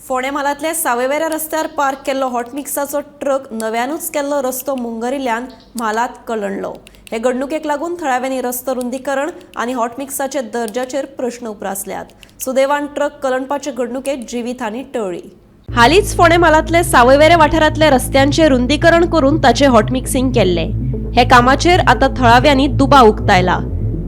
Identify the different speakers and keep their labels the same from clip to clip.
Speaker 1: फोंडें म्हालांतल्या सावयवेऱ्या रस्त्यार पार्क केल्लो हॉटमिक्साचो ट्रक नव्यानूच केल्लो रस्तो मुंगरिल्ल्यान म्हालांत कलंडलो. हे घडणुकेक लागून थळाव्यांनी रस्तो रुंदीकरण आनी हॉटमिक्साच्या दर्जाचेर प्रश्न उप्रासल्यात. सुदैवान ट्रक कलंडपाचे घडणुकेत जिवीतहानी टळ्ळी. हालींच फोंडें म्हालांतले सावयवेरें वाठारांतल्या रस्त्यांचें रुंदीकरण करून ताचें हॉटमिक्सिंग केल्लें. हे कामाचेर आतां थळाव्यांनी दुबाव उक्तायला.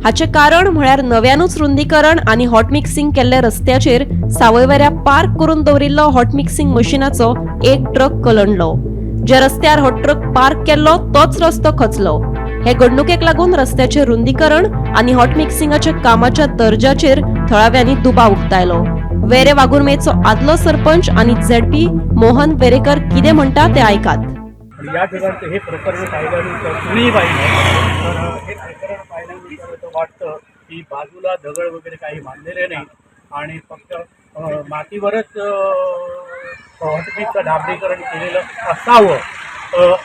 Speaker 1: हाचें कारण म्हळ्यार नव्यानूच रुंदीकरण आनी हॉटमिक्सिंग केल्ल्या रस्त्याचेर सावयवेऱ्या पार्क करून दवरिल्लो हॉटमिक्सिंग मशिनाचो एक ट्रक कलंडलो. ज्या रस्त्यार हो ट्रक पार्क केल्लो तोच रस्तो खचलो. हे घडणुकेक लागून रस्त्याचें रुंदीकरण आनी हॉटमिक्सिंगाच्या कामाच्या दर्जाचेर थळाव्यांनी दुबाव उक्तायलो. वेरे वाघुर्मेचो आदलो सरपंच आनी झेडपी मोहन वेरेकर कितें म्हणटा तें आयकात.
Speaker 2: आणि या ठिकाणचं हे प्रकरण पाहिल्यानंतर, कुणीही पाहिलं तर हे प्रकरण पाहिल्यानंतर असं वाटतं की बाजूला दगड वगैरे काही बांधलेले नाही आणि फक्त मातीवरच हॉटमिक्सचं डांबरीकरण केलेलं असावं,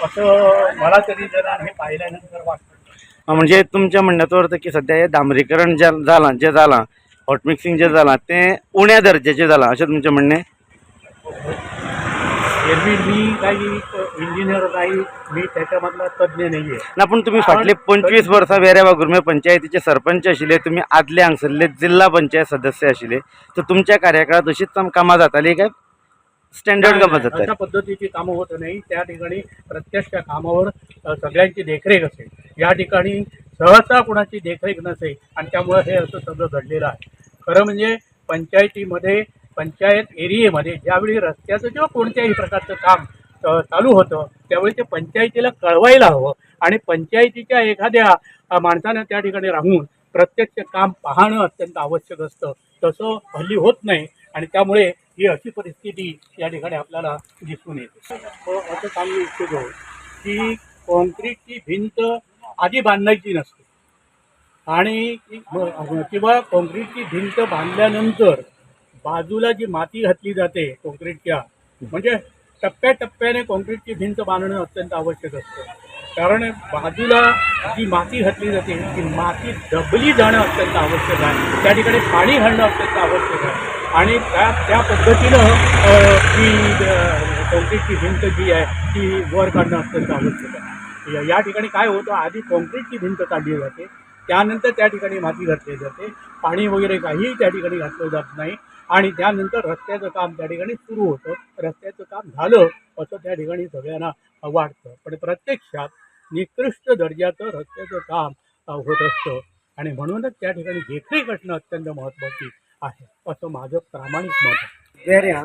Speaker 2: असं मला तरी जरा हे पाहिल्यानंतर वाटतं.
Speaker 3: म्हणजे तुमच्या म्हणण्याचो अर्थ की सध्या हे डांबरीकरण जे जालां, जें जालां, हॉट मिक्सिंग जें जालां, तें उण्या दर्ज्याचें जालां अशें तुमचें म्हणणें?
Speaker 2: एरवी मी काही इंजिनियर नाही, मी त्याच्यामधला तज्ज्ञ नाही आहे.
Speaker 3: ना, पूण तुमी फाटले 25 वर्सां वेऱ्या वाघुर्मे पंचायतीचे सरपंच आशिल्ले, तुमी आदले हांगसरले जिल्हा पंचायत सदस्य आशिल्ले, तर तुमच्या कार्यकाळात अशीच कामां जाताली काय स्टँडर्ड कामां जाताली?
Speaker 2: अशा पद्धतीची कामं होत नाही. त्या ठिकाणी प्रत्यक्ष कामावर सगळ्यांची देखरेख असेल. या ठिकाणी सहसा कुणाची देखरेख नसेल आणि त्यामुळे हे असं सगळं घडलेलं आहे. खरं म्हणजे पंचायतीमध्ये, पंचायत एरियेमध्ये ज्यावेळी रस्त्याचं किंवा कोणत्याही प्रकारचं काम चालू होतं, त्यावेळी ते पंचायतीला कळवायला हवं आणि पंचायतीच्या एखाद्या माणसानं त्या ठिकाणी राहून प्रत्यक्ष काम पाहणं अत्यंत आवश्यक असतं. तसं हल्ली होत नाही आणि त्यामुळे ही अशी परिस्थिती या ठिकाणी आपल्याला दिसून येते. असं सांगू इच्छितो की कॉन्क्रीटची भिंत आधी बांधायची नसते आणि किंवा कॉन्क्रीटची भिंत बांधल्यानंतर बाजूला जी माती घातली जाते कॉन्क्रीटच्या, म्हणजे टप्प्याटप्प्याने कॉन्क्रीटची भिंत बांधणं अत्यंत आवश्यक असतं, कारण बाजूला जी माती घातली जाते ती माती दबली जाणं अत्यंत आवश्यक आहे. त्या ठिकाणी पाणी घालणं अत्यंत आवश्यक आहे आणि त्या त्या पद्धतीनं ती कॉन्क्रीटची भिंत जी आहे ती वर काढणं अत्यंत आवश्यक आहे. या ठिकाणी काय होतं, आधी कॉन्क्रीटची भिंत काढली जाते, त्यानंतर त्या ठिकाणी माती घातली जाते, पाणी वगैरे काहीही त्या ठिकाणी घातलं जात नाही आणि त्यानंतर रस्त्याचं काम त्या ठिकाणी सुरू होतं. रस्त्याचं काम झालं असं त्या ठिकाणी सगळ्यांना वाटतं, पण प्रत्यक्षात निकृष्ट दर्जाचं रस्त्याचं काम होत असतं आणि म्हणूनच त्या ठिकाणी देखरेख असणं अत्यंत महत्त्वाची आहे असं माझं प्रामाणिक मत आहे.
Speaker 3: वेऱ्यां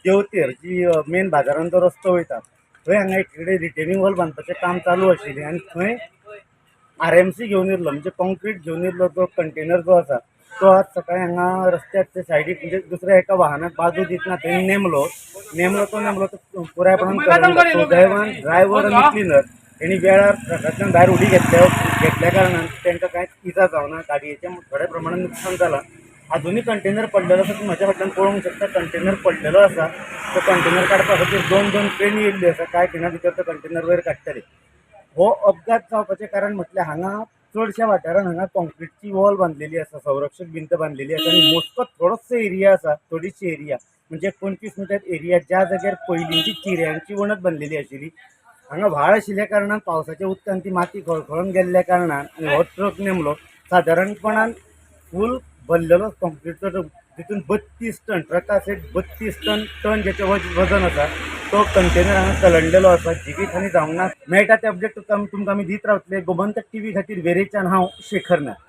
Speaker 3: देवतेर जी मेन बाजारान जो रस्तो वयता, थंय हांगा एक कडेन रिटेनिंग वॉल बांदपाचें काम चालू आशिल्लें आनी थंय आरएमसी घेवन येयल्लो, म्हणजे कॉन्क्रीट घेवन येयल्लो जो कंटेनर जो आसा, तो आज सकाळी हांगा रस्त्याक ते सायडीक, म्हणजे दुसऱ्या एका वाहनाक बाजू दितना थंय नेमलो. नेमलो तो नेमलो, तो पुरायपणान करंडलो. सुदैवान ड्रायव्हर आनी क्लिनर हेणी वेळार ट्रकांतल्यान भायर उडी घेतल्या घेतल्या कारणान तांकां कांयच इजा जावना. गाडयेचें थोड्या प्रमाणान नुकसान जालां. अजुनूय कंटेनर पडलेलो आसा. तुमी म्हज्या फाटल्यान पळोवंक शकता, कंटेनर पडलेलो आसा. तो कंटेनर काडपा खातीर दोन दोन क्रेनी येयल्ल्यो आसा. कांय खिणा भितर तो कंटेनर वयर काडटले. हो अपघात जावपाचें कारण म्हटल्यार हांगा चडश्या वाठारान हांगा कॉन्क्रिटची वॉल बांदलेली आसा, संरक्षक भिंत बांदलेली आसा आनी मोजको थोडोसो एरिया आसा, थोडीशी एरिया, म्हणजे 25 मिटर एरिया, ज्या जाग्यार पयलींची चिऱ्यांची वणत बांदलेली आशिल्ली. हांगा व्हाळ आशिल्ल्या कारणान पावसाच्या उदकान ती माती खळखळून गेल्ल्या कारणान आनी हो ट्रक नेमलो. सादारणपणान फूल भरलेलो कॉन्क्रिटचो ट्रक, तितून 32 टन ट्रका सयत 32 टन टन जेचें वजन आसा, तो कंटेनर हांगा कलंडलेलो आसा. जिवीत हानी जावंक ना. मेळटा ते अपडेट तुमकां आमी दीत रावतले. गोमंतक टीव्ही खातीर वेरेंच्यान हांव शेखर नायक.